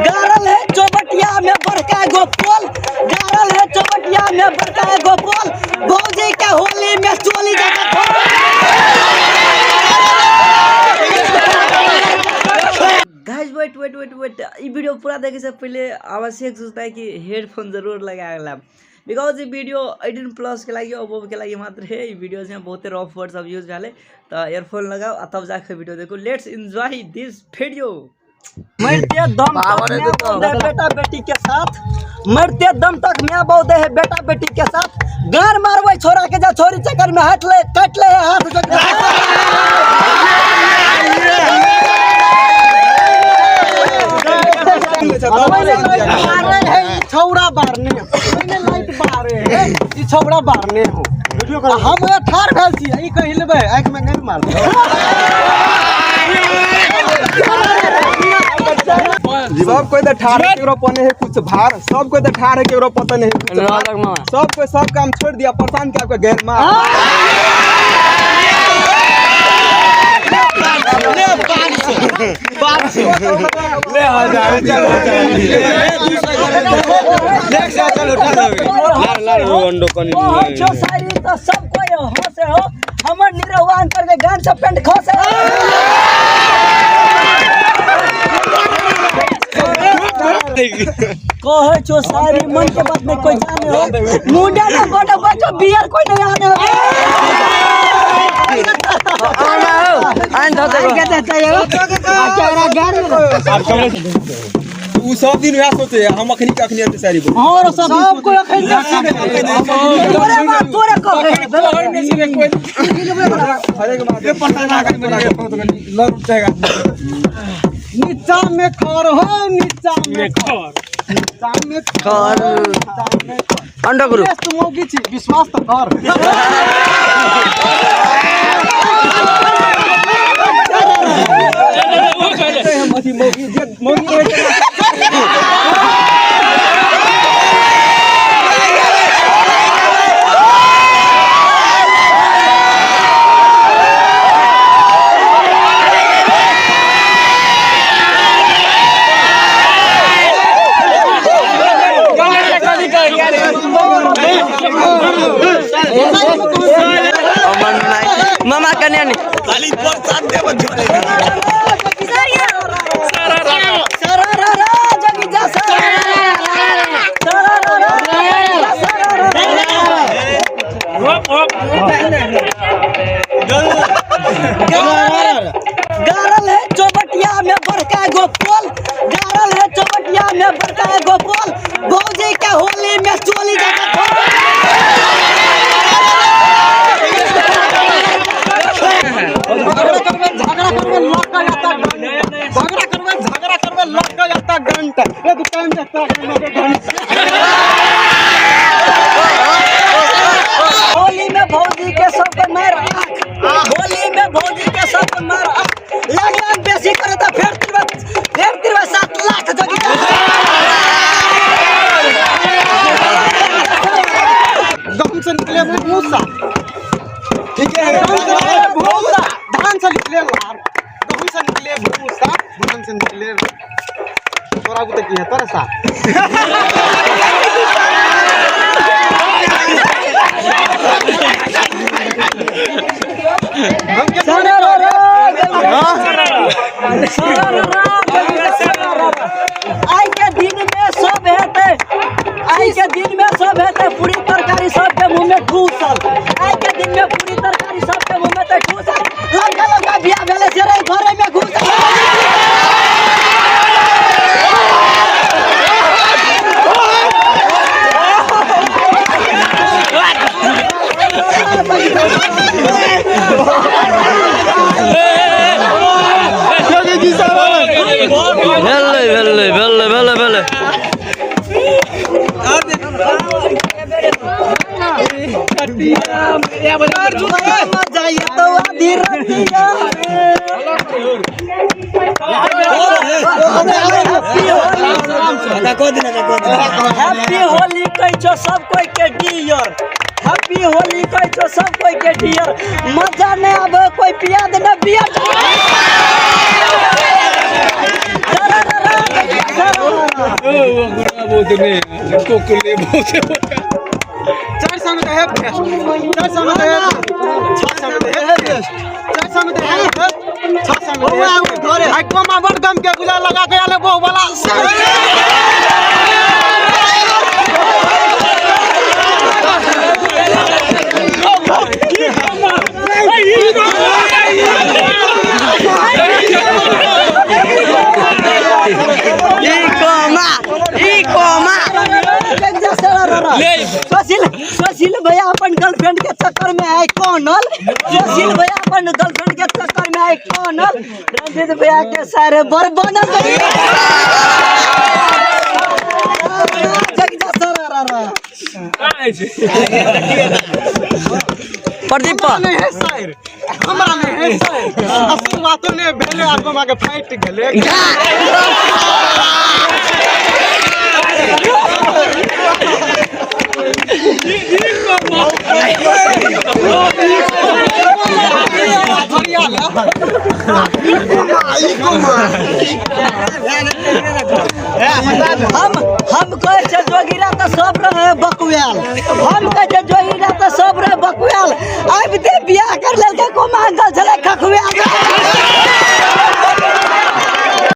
गारल है चौबटिया में बड़का एगो पोल, गारल है चौबटिया में बड़का एगो पोल, भौजी के होली में चोली जाके। Guys wait wait wait wait, ई वीडियो पूरा देखे से पहले आवश्यक सूचना है कि हेडफोन जरूर लगा लेब, because ई वीडियो 18+ के लागि अबोव के लागि मात्र है। ई वीडियो में बहुते रफ वर्ड सब यूज भेलै, तो ईयरफोन लगाओ आ तब जाके वीडियो देखो। Let's enjoy this video. मरते दम तक मैं बोल बेटा बेटी के साथ, मरते दम तक मैं बोल दे है बेटा बेटी के साथ, गार मारबै छोरा के जा छोरी चक्कर में हाथ ले काट ले हाथ। छौड़ा बारने लाइट बारे है, ई छौड़ा बारने हो, हम ठार भेल छी, ई कहि लेबै आँखि में नहि मारबै। सब कोई तो ठार है केकरो पने है कुछ भार, सब कोई तो ठार है केकरो पता नहीं कुछ भार, सब कोई सब काम छोड़ दिया परेशान के आपका गैर मार। ले आ जा चल ले चल उठा ले लाल लाल रोंडो कनी हो शायरी तो सब कोई हंसे हो, हमर निरहुआ अंतर के गान से पेंट खसे। कहे छो सारी मन के बात नहीं कोई जाने हो, मुंडा ना गोटा बचो बियर कोई नहीं आने हो। आना हो आन धो दे के चाहिए आ गाड़ी उ सब दिन वह सोचे हम अखनी के अखनी सारी बोल और सब कोई अखनी तोरे मार तोरे को नीचा में खर हो, नीचा में खर, नीचा में खर, अंडा गुरु तू मौगी छी विश्वास तो कर। मौगी जे मौगी मामा कन्या ने खाली प्रसाद देब छोड़े। गारल है चौबटिया में बड़का एगो पोल, गारल है चौबटिया में बड़का एगो पोल, भौजी के होली में चोली जाके। झगड़ा करबे लग जाता, झगड़ा करबे झगड़ा करबे लग जाता घंटा रे दुकान जाता घंटा। होली में भौजी के सबके मार आँख, होली में भौजी के सबके मार आँख, लगन बेसी करे तो फेर तिरवा 7 लाख जगी। गहूं से निकले भूसा, ठीक है, भूसा धान से निकले लार, गहूं से निकले भूसा, धान से निकले तोरा को तो की है तोरा सा। आई के दिन में सब हेतै, आई के दिन में सब हेतै पूरी तरकारी सबके मुंह में ठूसल, आई के दिन में पूरी तरकारी सबके मुंह में ठूसल, लड़का लड़का बियाह भेलै से रे घरे में घुसल। भेलै भेलै भेलै भेलै भेलै हैप्पी होली कहै छौ सब कोई के डियर, हैप्पी होली कहै छौ सब कोई के डियर, मजा नहीं आबे कोई पिया देना बियर। नहीं कोकले बहुत। 400 में है बेस्ट, 400 में है, 600 में है बेस्ट, 400 में है बेस्ट, 600 में है। आई कोमा बड़ गम के गुला लगा के आले बहु वाला। सुशील सुशील भैया अपन गर्लफ्रेंड के चक्कर में आए कौनल, सुशील भैया अपन गर्लफ्रेंड के चक्कर में आए कौनल, रंजीत भैया के सारे बर बनल। प्रदीप नहीं है शायर, हमरा नहीं है शायर। असली बातो ने भेले आ कोमा के फाइट गेले। हम कहै छै जोगिरा तऽ सब रहे बकुआल, हम कहै छै जोगिरा तऽ सब रहे बकुआल, आबिते बियाह कर लेलकै कोमा अंकल छलै खखुआल।